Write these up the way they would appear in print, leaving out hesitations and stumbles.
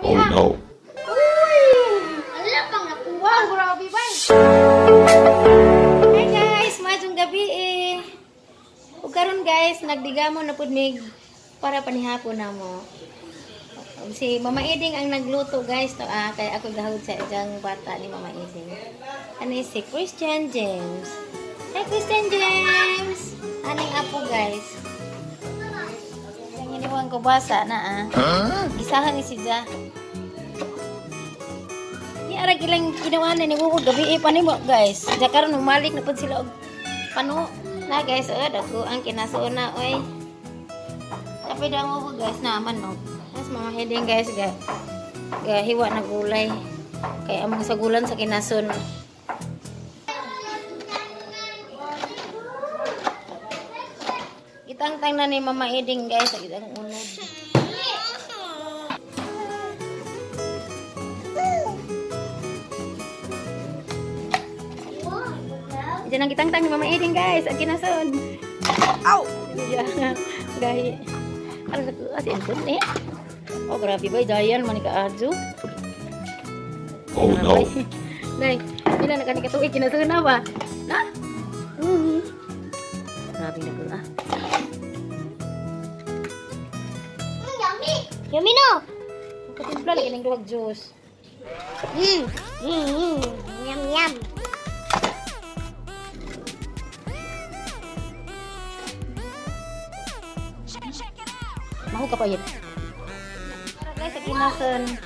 Oh no. Uy! Ala pang nakuha. Grabe ba? Hi guys, maayong gabi eh. Ug karon guys, nagdigamo na pud mig para panihapon namo. Si Mama Eding ang nagluto guys to kay ako gahod sa iyang bata ni Mama Eding. Ano si Christian James. Hi Christian James. Aning apo guys. Ang iniwan ko basa na ah. Huh? Gisahan ni si Ja. Ni ara ilang ginawa na ni Wuwo gabi eh panimo guys. Ja karon humalik na pud sila og pano na guys, oh dako ang kinasuon na oy. Tapi daw mo guys na manok. Mas Mama Eding guys ga hiwa na gulay. Kay ang mga sagulan sa kinason. Gitangtang na ni Mama Eding guys sa itang unod. Diyan ang gitangtang ni Mama Eding guys, ang kinason. Aw! Gahi. Ano sa asin eh? Oh, grabe ba? Giant man ka adyo. Oh no. Day, pila na kani katuig kinasun na ba? Na? Grabe na ko ah. Yummy. Yummy no. Katimpla lagi ning duwag juice. Yum yum. Mahu ka pa yun. Guys, sa kinasun.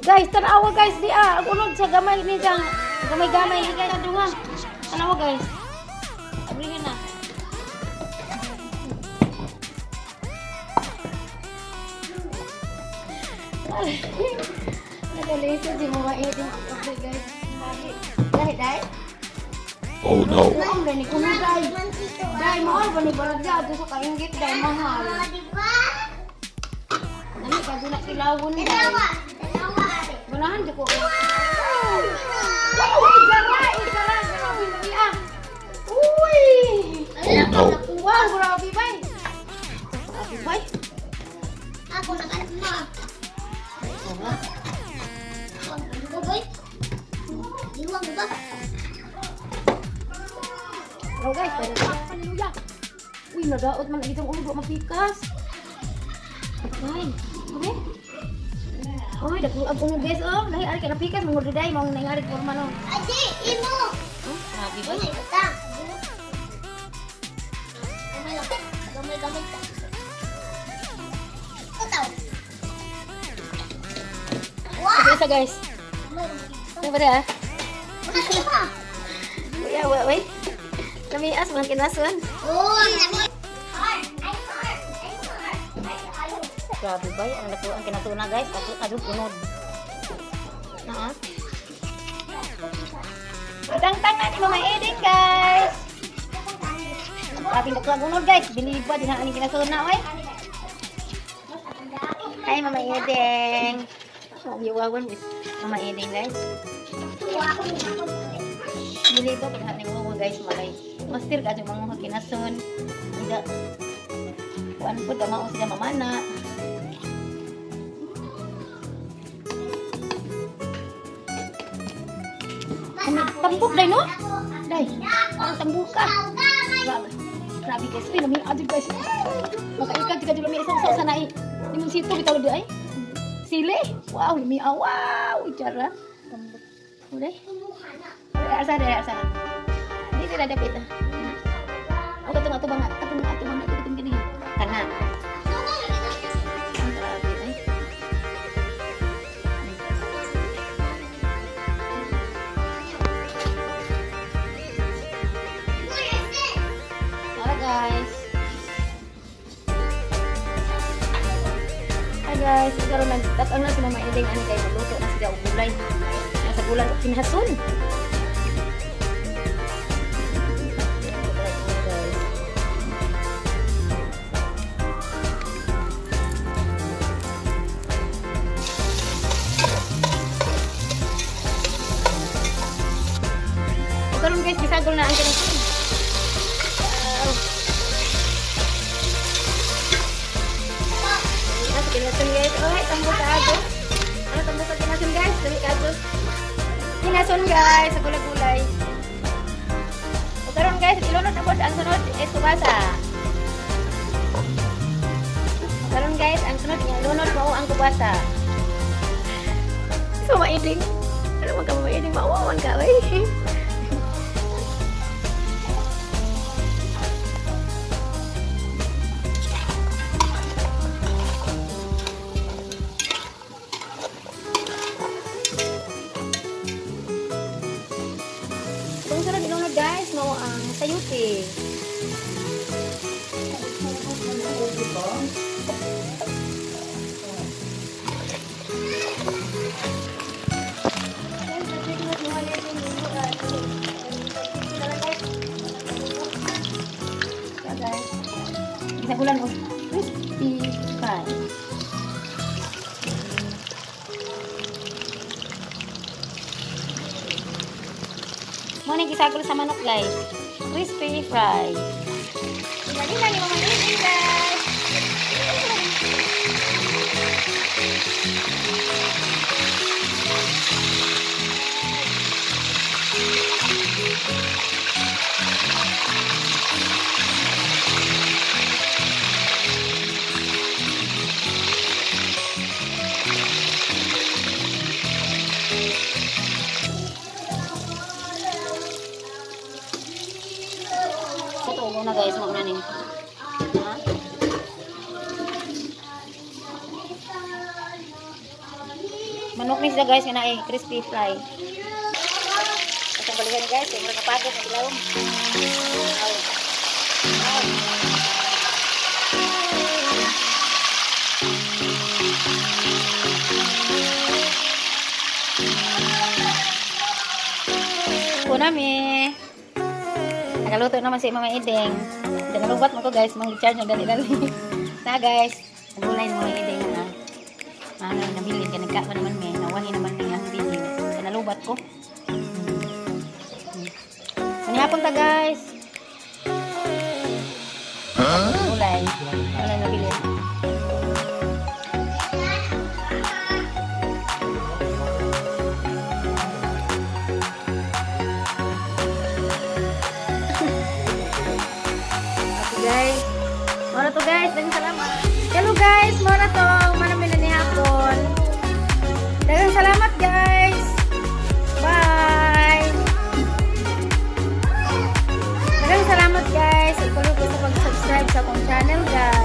Guys, tanawa guys, di ah. Ang unod sa gamay ni Jang. Gamay-gamay ni guys, duha. Tanawa guys. Ablihin na. Nagalisa si Mama Eding. Okay guys. Dahil, dahil. Oh no. Ang gani ko na dahil. Dahil mahal ba ni Baragya? Ito sa kainggit dahil mahal. Nami ka doon na kilawon dahil. Ganahan di ko. Uy, jara! Jara! Grabe lami ah! Uy! Oh no. Wow, grabe bay! Grabe bay! Ako nakanak mo. Diwang ba? Oh guys, paniluya. Uy, nadaot man lagi itong ulo, mapikas. Ay, okay. Uy, dako ang unod guys, oh. Lahi ari ka napikas, mangod day, mong nangarit forma no. Adi, imo. Grabe ba? Gamay gamay ta. Kataw. Wow. Isa guys. Ano ba da? Kuya, wait. Lamias mga kinasuan. Oh, lami. Grabe ba? Ang dako ang kinasuna guys. Dako adong unod. Na. Tangtang na ni Mama Eding guys. Grabe dako ang unod guys. Bili pa din ang kinasuna oy. Hi Mama Eding. Yuwawan with Mama Eding guys. Bili pa din ang mga guys malay. Master ka yung mga kinasun. Hindi. Kuan po tama sila mamana. Tambuk day no? Day. Ang tambuk ka. Grabe. Grabe guys. Uy, lami adyo guys. Makaikat jud lami isang sa sanay. Limonsito bitaw di ay. Sili. Wow, lami wow, jara. Tambuk. Uday. Asa day asa. Di sila dapit. Oh, katong ato bang katong ato bang katong kini. Kana. Grabe ay. Guys. Hi guys, karon nagtat-an na si Mama Eding ani kay magluto na sila og gulay. Nasa gulay og kinasun. Karon guys, gisagol na ang kinasun. Wow. Kinasun guys. Oy, tambok ka ago. Tambok sa hinason, guys. Dami kadto. Hinason, guys, sa gulay-gulay. O karon, guys, ilunod na pod ang sunod is kubasa. O karon, guys, ang sunod nga ilunod mao ang kubasa. So maiding. Ano man ka maiding, maawawan ka oy. Kung sunod ilunod, guys, mao ang sayuti. Guys, gisagulan og crispy fry. Mao ni gisagol sa manok, guys. Crispy fry. Dali na ni Mama Lily, guys. Ito na, guys, mauna ni. Ha? Manok ni siya, guys, nga naay crispy fry. Atong balikan, guys, kay murag napagod na bilawom. Aw. Aw. Kunami. Nagaluto naman si Mama Ideng. Nagalubat mo ko, guys, mang-charge ng dali-dali. Na, guys, nagulay ni Mama Ideng na. Ano, nabilin ka, nagka naman me, nawahi naman me ang video. Kaya nalubat ko. Manihapon ta, guys. Huh? Gulay. Wala nabilin. Guys, mora to, guys, daghang salamat. Hello, guys, mora to, manami na ni hapon. Daghang salamat, guys. Bye. Daghang salamat, guys. Ipalo ko sa pag-subscribe sa akong channel, guys.